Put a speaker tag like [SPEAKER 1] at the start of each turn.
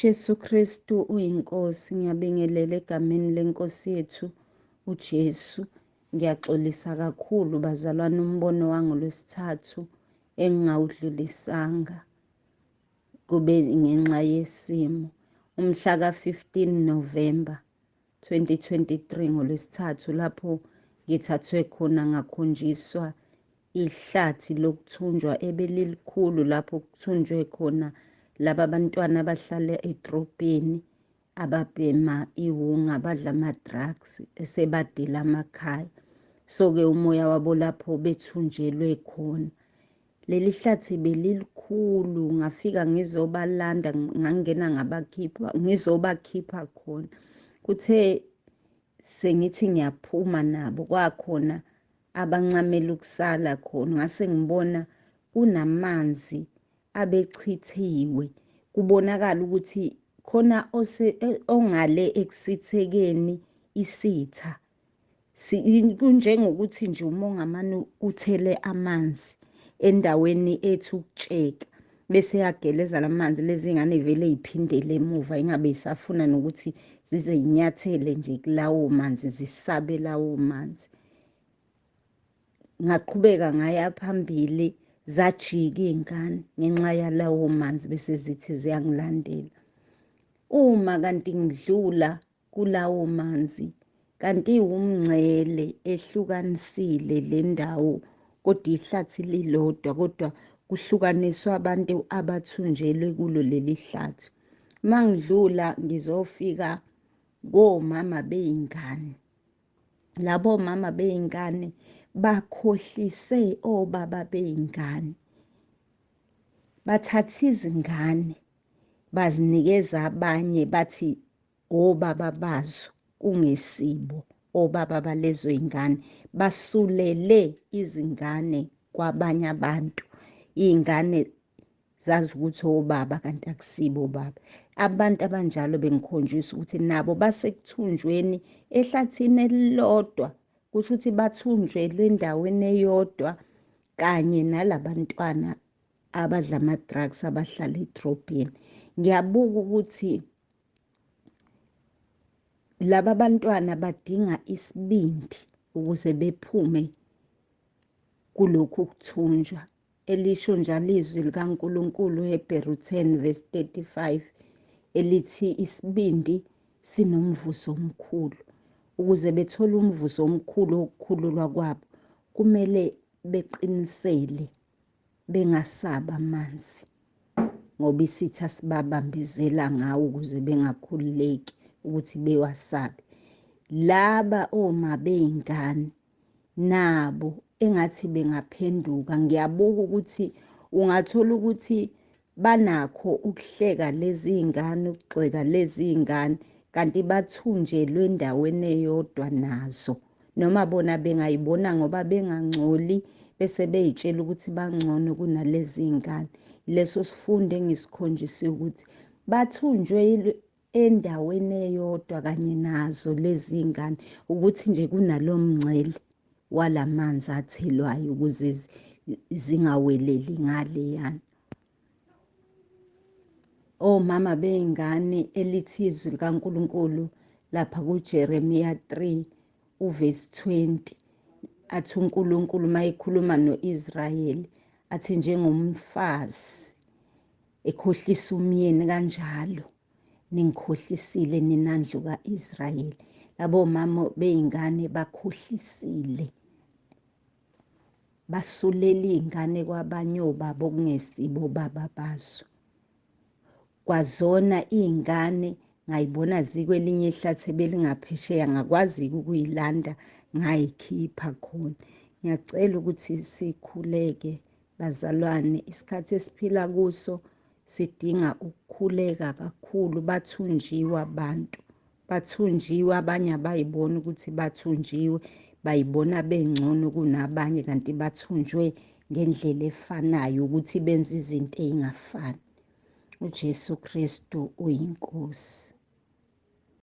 [SPEAKER 1] Jesu Kristu uyiNkosi. Ngiyabingelela egameni leNkosi yethu uJesu. Ngiyaxolisa kakhulu bazalwane, umbono wangoLwesithathu engingawudlulisanga kube ngenxa yesimo. Umhla ka-15 November 2023 ngoLwesithathu, lapho ngithathwe khona ngakhonjiswa ihlathi lokuthunjwa ebelilikhulu, lapho kuthunjwe khona laba bantwana abahlala edrobheni, ababhema iwunga, abadla ama-drugs, esebadela amakhaya. So-ke umoya wabo lapho bethunjelwe khona. Leli hlathi belilikhulu, ngafika ngizobalanda, ngangena ngabakhipha, ngizobakhipha khona. Kuthe sengithi ngiyaphuma nabo, kwakhona abancamela ukusala khona. Ngase ngibona kunamanzi abechithiwe, kubonakala ukuthi khona ongale ekusithekeni isitha. Kunjengokuthi nje uma ungamane uthele amanzi endaweni ethi ukutsheka, bese yageleza lamanzi, lezi ngane vele yiphindele emuva, ingabe isafuna nokuthi zize yinyathele nje kulawo manzi, zisabe lawo manzi. Ngaqhubeka ngaya phambili, zajika iy'ngane ngenxa yalawo manzi, bese zithi ziyangilandela. Uma kanti ngidlula kulawo manzi, kanti iwumngcele ehlukanisile le ndawo, kodwa ihlathi lilodwa, kodwa kuhlukaniswa abantu abathunjelwe kulo leli hlathi. Mangidlula ngizofika komama bey'ngane. Labo mama bey'ngane bakhohlise obaba bey'ngane, bathatha izingane bazinikeza abanye, bathi obaba bazo, kungesibo obaba balezo y'ngane. Basulele izingane kwabanye abantu, iy'ngane zazi ukuthi obaba kanti akusibo obaba. Abantu abanjalo bengikhonjiswa ukuthi nabo basekuthunjweni ehlathini elilodwa, kusho ukuthi bathunjelwe endaweni eyodwa kanye nalabantwana abadla ama-drugs abahlala edrobheni. Ngiyabuka ukuthi laba bantwana badinga isibindi ukuze bephume kulokhu kuthunjwa. Elisho njalo izwi likaNkulunkulu eHebheru 10 verse 35 elithi isibindi sinomvuzo omkhulu. Ukuze bethole umvuzo omkhulu wokukhululwa kwabo, kumele beqinisele, bengasabi amanzi, ngoba isitha sibabambezela ngawo ukuze bengakhululeki ukuthi bewasabe. Laba oma bey'ngane nabo engathi bengaphenduka. Ngiyabuka ukuthi ungathola ukuthi banakho ukuhleka lezi y'ngane, ukugxeka lezi y'ngane, kanti bathunjelwe endaweni eyodwa nazo. Noma bona bengayibona ngoba bengangcoli, bese bey'tshela ukuthi bangcono kunalezi y'ngane. Leso sifundo engisikhonjisiwe ukuthi bathunjwe endaweni eyodwa kanye nazo lezi y'ngane, ukuthi nje kunalo mngcele walamanzi athelwayo ukuze zingaweleli ngaleyana. Omama bey'ngane, elithi izwi likaNkulunkulu lapha kuJeremiya 3 uvesi 20, athi uNkulunkulu mayekhuluma no-Israyeli, athi njengomfazi ekhohlisa umyeni kanjalo ningikhohlisile nina ndlu ka-Israyeli. Labo mama bey'ngane bakhohlisile, basulela iy'ngane kwabanye obaba okungesibo obaba bazo. Kwazona iy'ngane ngayibona zikwelinye ihlathi ebelingaphesheya, ngakwazi-ke ukuyilanda ngayikhipha khona. Ngiyacela ukuthi sikhuleke bazalwane, isikhathi esiphila kuso sidinga ukukhuleka kakhulu. Bathunjiwe abantu, bathunjiwe, abanye abayiboni ukuthi bathunjiwe, bayibona bengcono kunabanye, kanti bathunjwe ngendlela efanayo ukuthi benze izinto ey'ngafani. uJesu Kristu uyiNkosi.